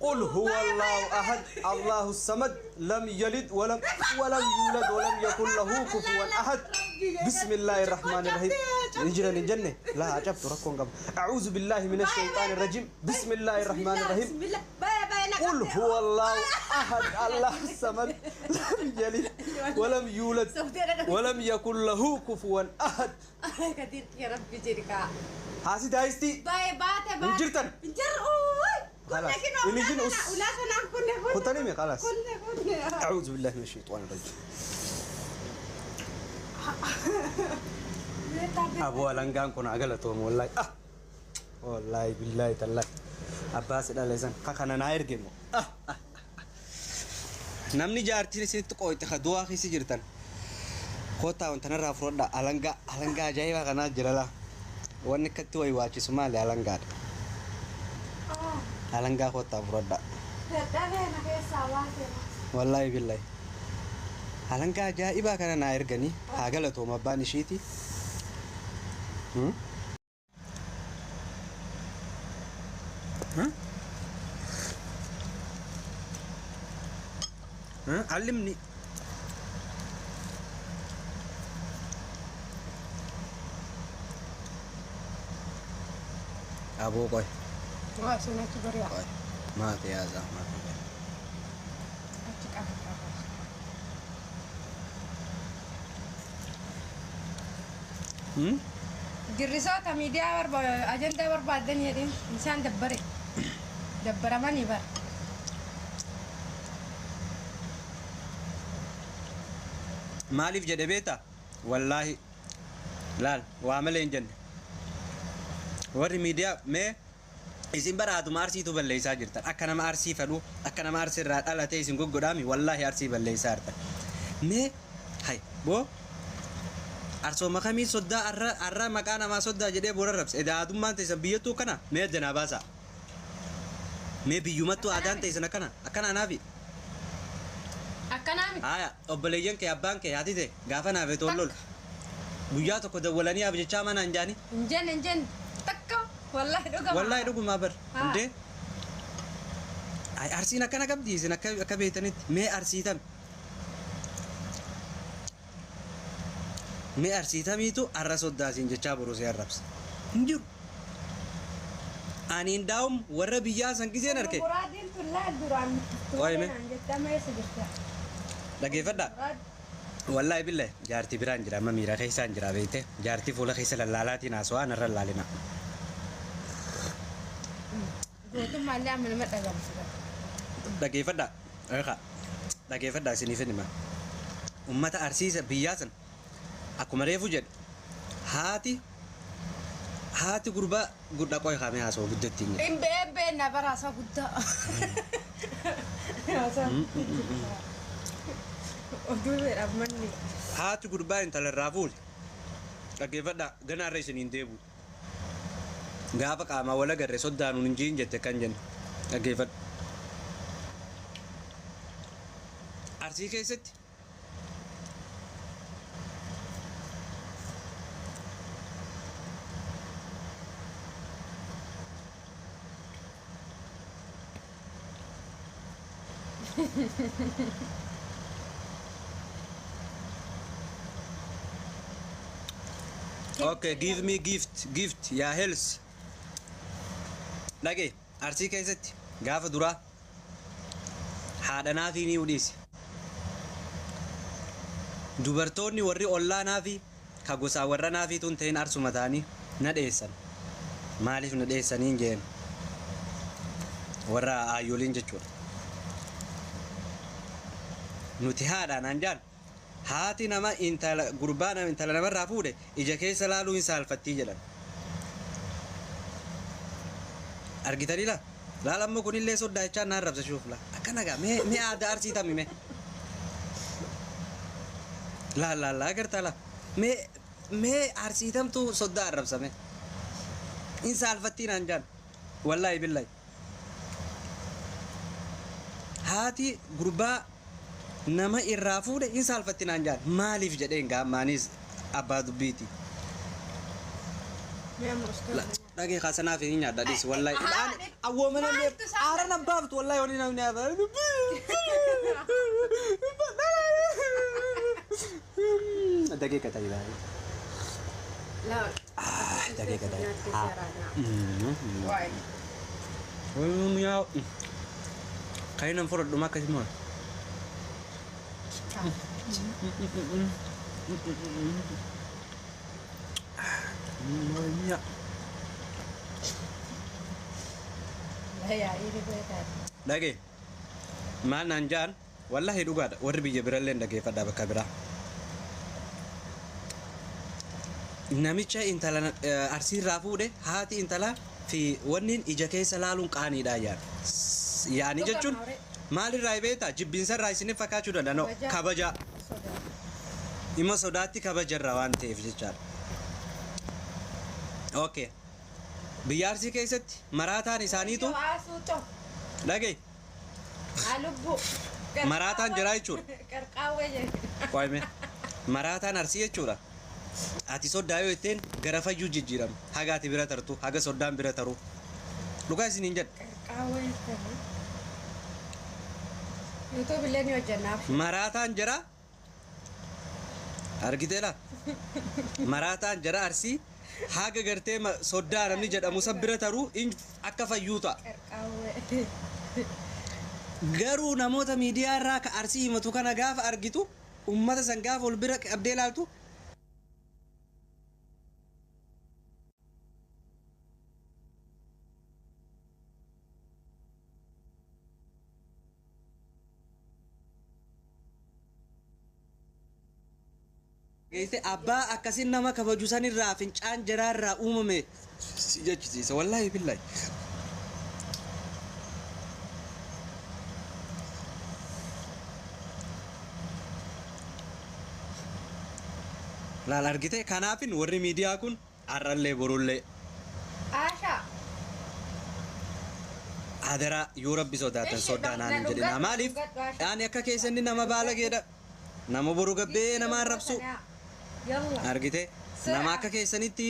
قل هو الله أحد الله الصمد لم يلد ولم يولد ولم يكن له كفوا أحد. بسم الله الرحمن الرحيم. نجرا نجنة لا عجبت ركون قبل. أعوذ بالله من الشيطان الرجيم. بسم الله الرحمن الرحيم. قل هو الله أحد الله الصمد لم يلد ولم يولد ولم يكن له كفوا أحد. كثير يا ربي جركا. هاسي دايستي. باي باتي باي. نجرتن. نجر. خلاص. خطني خلاص. أعوذ بالله من الشيطان الرجيم. أبو ألانغان كنا أغلطهم والله. والله بالله تالله. عباس الأليسان كنا ناير جيمو. Namni jaartiin isinitti qooyte ka du'aa keessa jirtan. Kottaa wanta narraa fudhadhaa alangaa alangaa ajaa'ibaa kanaa jira laa. Wanni akkatti wayi waachisu maali alangaadha. Alangaa kottaa fudhadhaa. Wallaahi billahi. Alangaa ajaa'ibaa kana naa erganii haa galatooma abbaan ishiiti. علمني. أبو قوي. ما في يا زلمة. Girrisoota miidiyaa ajandaa barbaadan jedhin isaan dabbare dabbaramanii bara. Maaliif jedhe beektaa? Wallaahi laal waa malee hin jenne. Warri miidiyaa mee isin bara haatuma arsiitu balleessaa jirtan. Akka nama arsii fedhu akka nama arsii irraa dhalatee isin goggodhaami wallaahi arsii balleessaa jirtan. Mee hay boo arsooma kamii soddaa arra maqaa namaa soddaa jedhee bora rabse. Edaa haadummaan teessan biyyattuu kana mee addanaa baasaa. Mee biyyumattuu aadaan teessan akkana akkana anaafi. Akkanaa miti. Haya obboleeyyan kee abbaan kee haati ta'e gaafa naaf toon lolu. Guyyaa tokko dawwalanii haaf jechaa mana hin jaani. Hin jenne hin jenne takka wallaahi dhugama. Wallaahi dhugumaa bar. Hundee. Ay arsiin akkana qabdi isin akka akka beektanitti mee arsiitam. Mee arsiitamiitu arra soddaasiin jechaa boruu si arrabsa. Hin jiru. Ani hindaa'um warra biyyaa san giseen arke. Muraadiin tun laal duraan Waa'ee mee? jettee amma eessa jirta? Dhageeffadhaa. Wallaahi billahi jaartii biraan jira amma miira keessaan jira beekte jaartii fuula keessa lallaalaatiin haasawaa narra laalina. Gootummaallee amma nama dhagamsu. Dhageeffadhaa. Eegaa. Dhageeffadhaa isiniif hima. Uummata arsiisa biyyaa san akkuma reefu jedhe haati haati gurbaa guddaa qoy kaamee haasawaa guddatti hin jedhe. Hin beebbeen na bara haasaa guddaa. Haasaa guddaa. Oduu beedhaaf manni. Haati gurbaa intala irraa fuule. Dhaggeeffadhaa ganaarra isiniin deebu. Gaafa qaamaa wal agarre soddaanuun hin jiin jette kan jenne. Dhaggeeffadhu. Arsii keessatti Okay, give me gift, gift, yaa health. Dhage, arsii keessatti gaafa duraa haadha naafii ni udhiisi. Dubartoonni warri ollaa naafii ka gosaa warra naafii tun ta'in arsuma ta'anii na dheessan. Maaliif na dheessanii hin jeen? Warra aayyoliin jechuudha. Nuti haadha naan jaan haati nama intala gurbaa nama intala namarraa fuudhe ija keessa laaluu hin saalfattii jedhan. Argitanii laa? Laala ammoo kunillee soddaa jechaan naan rabsa shuuf laa. Akkana gaa mee mee aadaa arsii tammi mee. Laal laal laa agartaa laa. Mee mee arsii tamtu soddaa arrabsame. Hin saalfattii naan jaan. Wallaahi billahi. Haati gurbaa nama irraa fuudhe hin saalfatti naan jaan. Maaliif jedheen gaa ammaanis abbaa dubbiiti. Mee amma ustaaza. Dhagee kaasanaaf hin nyaadha dhiis wallahi. Awwoomana illee aara nan baaftu wallahi wani namni nyaata. Daqiiqa ta'i baay'ee. Daqiiqa ta'i. Kan nan fudhadhu akkasii moo? Dhagee maal naan ja'an wallahi dhugaadha warri biyya birallee hin dhageeffadha bakka biraa. Namicha intala arsiirraa fuudhe haati intalaa fi wanni ija keessa laaluun qaaniidha yaada. Yaani jechuun maalirraa beektaa jibbiinsarraa isiniif fakkaachuu danda'a no kabaja. Dhimma sodaatti kabajarraa waan ta'eef jechaadha. Okay. Biyya Arsii keessatti maraataan isaaniitu dhagee maraataan jira jechuudha. Qo'ame maraataan Arsii jechuudha. Ati soddaa yoo jetteen gara fayyuu jijjiirama. Haga ati bira tartu haga soddaan bira taru. Dhugaa isiniin jedha. Maraataan jira. Argiteela. Maraataan jira Arsii. Haga gartee soddaa namni jedhamu san bira taruu akka fayyuu ta'a. Garuu namoota miidiyaa irraa ka Arsii himatu kana gaafa argitu uummata san gaafa ol bira qabdee ilaaltu geesse abbaa akkasiin nama kabaju sanirraa fincaan jaraarraa uumame si jechisiisa wallaahi billahi. Laal argite kanaafin warri miidiyaa kun har'allee borullee. Asha. Adaraa yoo rabbi sodaatan sodaa naan hin jedhina maaliif ani akka keessanni nama baalageedha nama boru gabbee nama arrabsu argite nama akka keessanitti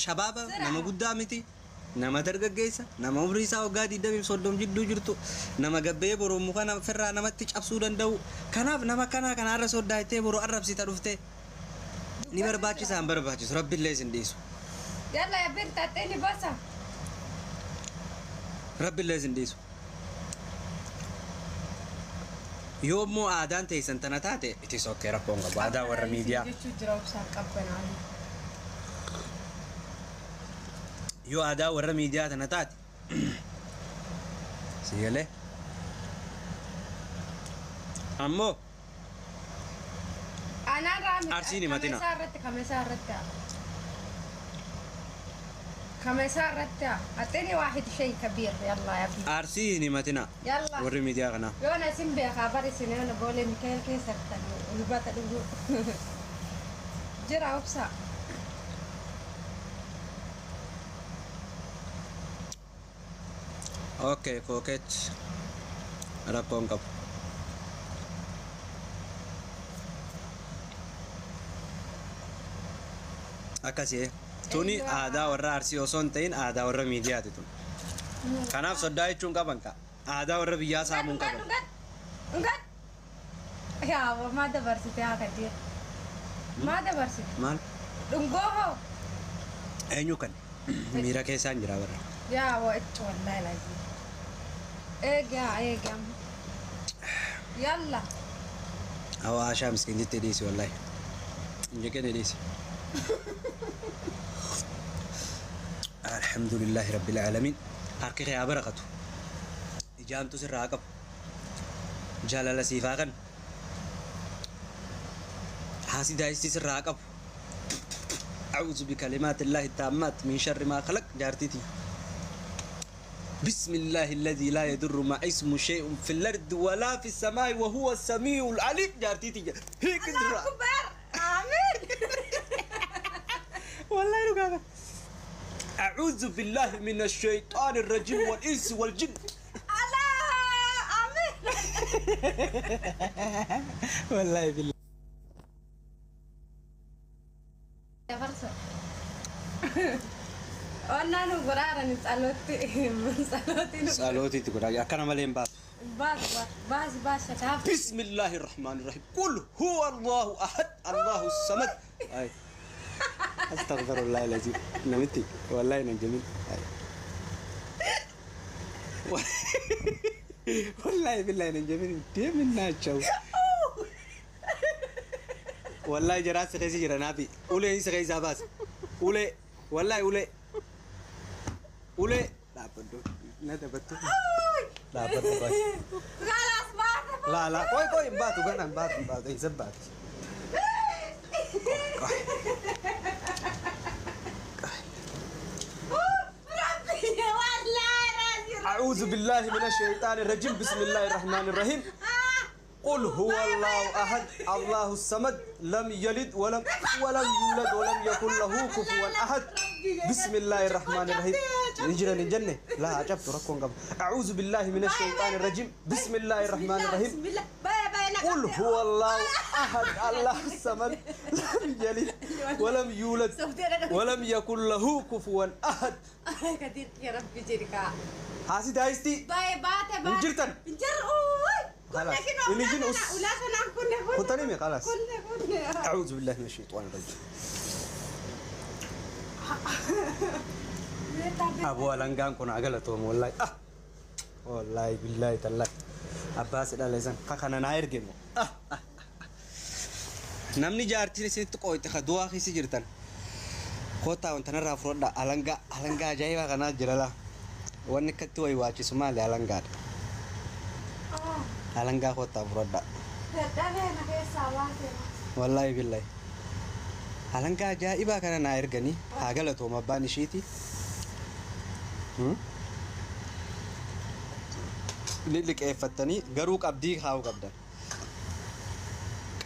shabaaba nama guddaa miti nama dargaggeessa nama umrii isaa waggaa 20 jidduu jirtu nama gabbee boru muka firraa namatti cabsuu danda'u kanaaf nama kanaa kanaarra soddaa jettee boru arrabsita dhufte ni barbaachisa hin barbaachisu rabbillee isin dhiisu. Yalla ya binta teni basa. Rabbillee isin dhiisu. Yoo immoo aadaan teessan tana taate it is okay rakkoon qabu aadaa warra miidiyaa. Yoo aadaa warra miidiyaa tana taate si galee ammoo Arsiin himatina. Arsiin himatina. Warri miidiyaa kanaa. Yoona isin beekaa bari isin yoona boolee Mikaa'el keessa hubata dhuguu. Jira obsa. Okay, kookeet rakkoon qabu. Akkasii tuni aadaa warra Arsii osoo hin ta'in aadaa warra miidiyaati tun. Kanaaf soddaa jechuun qaban ka aadaa warra biyyaa saamuun qaban. Yaa maa dabarsite haa kadir. Maa dabarsite. Maal? Dhungoo hoo. Eenyu kan miira keessaan jira warra. Yaa waa itti wallaahi laazim. Eegaa eegaa. Yalla. Hawaashaa miskiintitti dhiisi wallaahi. Hin jeqene dhiisi. الحمد لله رب العالمين harki kee haa barakatu ijaamtu sirraa haa qabu jaalala siif haa kennu haasidaa sirraa haa qabu أعوذ بكلمات الله التامات من شر ما خلق جارتي بسم الله الذي لا يضر مع اسمه شيء في الأرض ولا في السماء وهو السميع العليم جارتي هيك الله أكبر آمين والله رقابة أعوذ بالله من الشيطان الرجيم والإنس والجن الله آمين والله بالله يا فرصة. Ani tsalotti tsalotti nu. Tsalootiitti godhaa akkana malee hin baatu. Baas baas baas shataaf. بسم الله الرحمن الرحيم قل هو الله احد الله الصمد أي. استغفر الله العظيم نمتي والله انا جميل أي. والله بالله انا جميل دي من ناتشو والله جراس خيسي جرا نابي اولي سخيسا باس اولي والله اولي اولي لا بدو ندبتو لا بدو خلاص baas. لا لا ቆይ ቆይ ባቱ ገና ባቱ ባቱ ይዘባት Rabbi wallahi raasi. أعوذ بالله من الشيطان الرجيم بسم الله الرحمن الرحيم قل هو الله أحد الله الصمد لم يلد ولم يولد ولم يكن له كفوا أحد بسم الله الرحمن الرحيم نجري نجنة لا عجبت ركون قبل أعوذ بالله من الشيطان الرجيم بسم الله الرحمن الرحيم Bismillah. Bye bye nak. قل هو الله أحد الله الصمد لم يلد ولم يولد ولم يكن له كفوا أحد Kadir ya Rabbi jadi kak. هاسي دايستي Bye baate baate. Injirtan. Injir. Uy. خلاص. Kunne اللي جن أس. Ulaa kana kunne kunne. خطني خلاص Kunne kunne. أعوذ بالله من الشيطان الرجيم أبو ألانغان كنا أغلطهم والله أه والله بالله تالله أباس الأليزان كنا ناير جيمو أه أه namni jaartiin isinitti qooyte ka du'aa keessa jirtan kottaa wanta narraa fudhadha alangaa alangaa ajaa'ibaa kanaa jira laa wanni akkatti wayi waachisu maali alangaadha alangaa kottaa fudhadha Dadhabee na keessaa baate. wallaahi billahi alangaa ajaa'ibaa kana naa erganii haa galatooma abbaan ishiiti ni liqeeffattanii garuu qabdii kaa'uu qabdan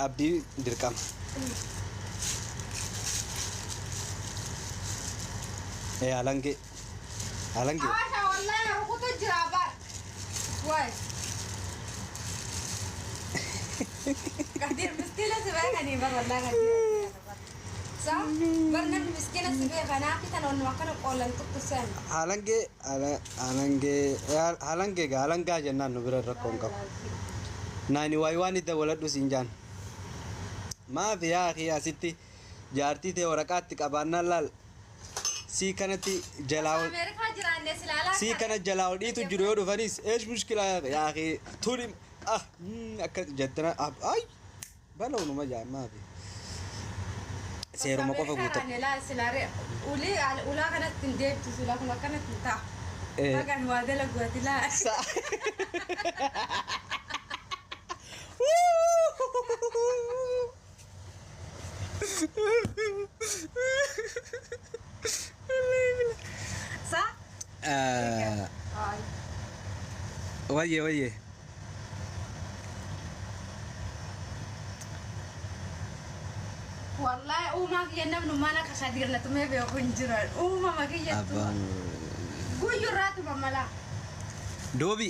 qabdii dirqama ee alangee alangee Haasha wallahi rukutu jira bar. Waay. Kadir miskiina si beekanii bar wallahi kadir. Sa bar namni miskiina si beekanaa fi tan onnuma akkana qoolan tuttusan. alangee alangee alangee gaa alangaa jennaan nu bira rakkoon qabu naani waay waan itti waladhu siin jaan maaf yaa akhi asitti jaartii tee waraqaatti qabaannaan laal sii kanatti jalaa ol Ameerikaa jiraanne silaalaa. sii kana jalaa ol dhiitu jiru yoo dhufanis eesh mushkila yaa akhi turi ah akka jettana ay bala'uunuma jaan maafi seeruma qofa guutan Ameerikaa jiraanne silaaree ulii ulaa kanatti hin deebtu silaa kun akkanatti hin ta'a. Eh. Maqaan waa dalaguuti laa. Sa? Ay. Wayye wayye Wallahi uumaa kiyya namni mana akka kadirna tumee beeku hin jiran. Uumama kiyyattu. Guyyurraa tuma mala. Doobi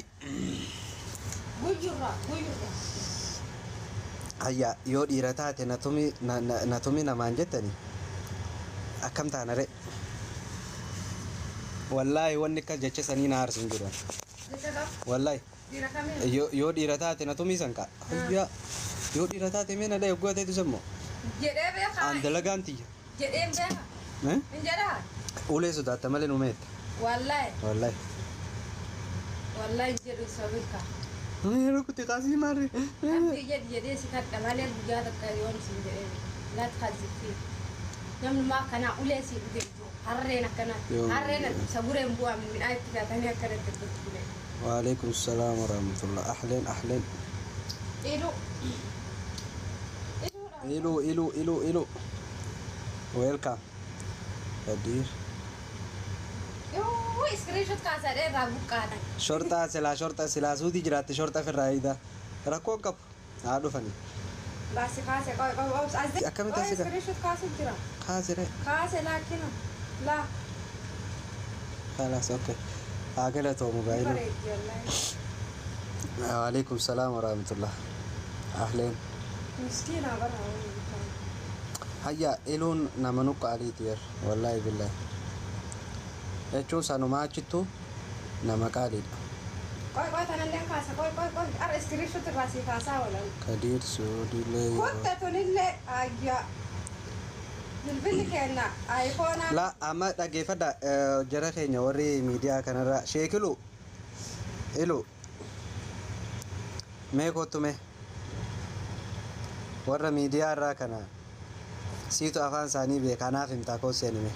Guyyurraa guyyurraa. hayya yoo dhiira taate natumi namaan jettani akkam taana re wallaahi wanni akkas jecha sanii na aarsu hin jiru Jecha kam? wallaahi Dhiira kamiin? yoo dhiira taate natumii san ka hayya yoo dhiira taate mee na dhaye oggaa sammoo Jedhee beekaa. aan dalagaan tiyya Jedheen beekaa. Eh? Hin jedhaa? Ulee sodaatta malee nu meetta Wallahi wallaahi wallahi hin jedhu isa beekaa. Rukuti qaasii maarri Namni jedhi jedhee si kadha malee guyyaa takka yoon siin jedhee laat kazifi. Namni maa akkanaa ulee si dhugee jiru harreen akkanaa harreen sagureen bu'aa midhaan itti fe'atanii akkanatti gurgure. وعليكم السلام ورحمة الله أهلين أهلين Iduu. إلو إلو إلو إلو ويلكم قدير Yoo iskiriinshot kaasadhee irraa buqqaatan. شرطة سلا شرطة سلا سودي جرات شرطة في الرايدة ركون كب عادو فني Baasi kaase qoy qoy obs as. Akkamitti asii gara? Iskiriinshot kaasu jira. خازرة Kaase laakina. Laa. خلاص أوكي عقلته موبايله Bareeddi wallahi. وعليكم السلام ورحمة الله أهلين Miskiina bara. هيا إلون نمنوك علي تير والله بالله Jechuun sanumaa achittuu nama qaaliidha. Qoy qoy, tanallee kaasa. Qoy qoy qoy, arra screenshot irraa sii kaasaa oolan. Kadiir Suudilee yeroo. Kutta tunillee ayya. Bilbilli kenna iPhone. La, amma dhaggeeffadha, jara keenya warri miidiyaa kanarra sheekilu ilu mee kottu, mee warra miidiyaa irraa kana siitu afaan isaanii beeka, anaaf himtaa koo seenime.